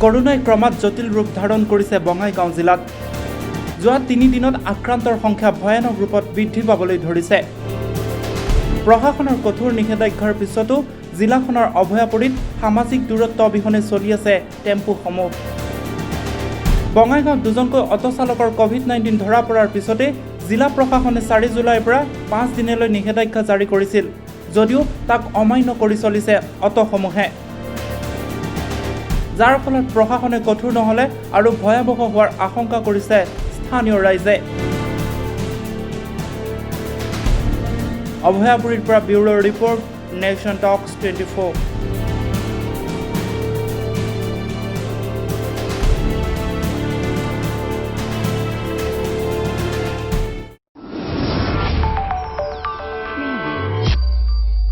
কৰোণাই ক্ৰমাৎ জটিল ৰূপ ধাৰণ কৰিছে বঙাইগাঁও জিলাত। যোৱা 3 দিনত আক্ৰান্তৰ সংখ্যা ভয়ানক ৰূপত বৃদ্ধি পাবলৈ ধৰিছে। প্ৰশাসনৰ কঠোৰ নিষেধাজ্ঞাৰ পিছতো জিলাখনৰ অভয়াপুৰীত সামাজিক দূৰত্ব অবিহনে চলি আছে টেম্পুসমূহ। বঙাইগাঁৱত দুজনকৈ অট' চালকৰ ক'ভিড-19 ধৰা পৰাৰ পিছতে জিলা প্ৰশাসনে 4 জুলাইৰ পৰা 5 দিনলৈ নিষেধাজ্ঞা জাৰি কৰিছিল যদিও তাক অমান্য কৰি চলিছে অট'সমূহে, যাৰ ফলত প্ৰশাসনে কঠোৰ নহ'লে আৰু ভয়াৱহ হোৱাৰ আশংকা কৰিছে স্থানীয় ৰাইজে। অভয়াপুৰীৰ পৰা bureau report, nation talks 24।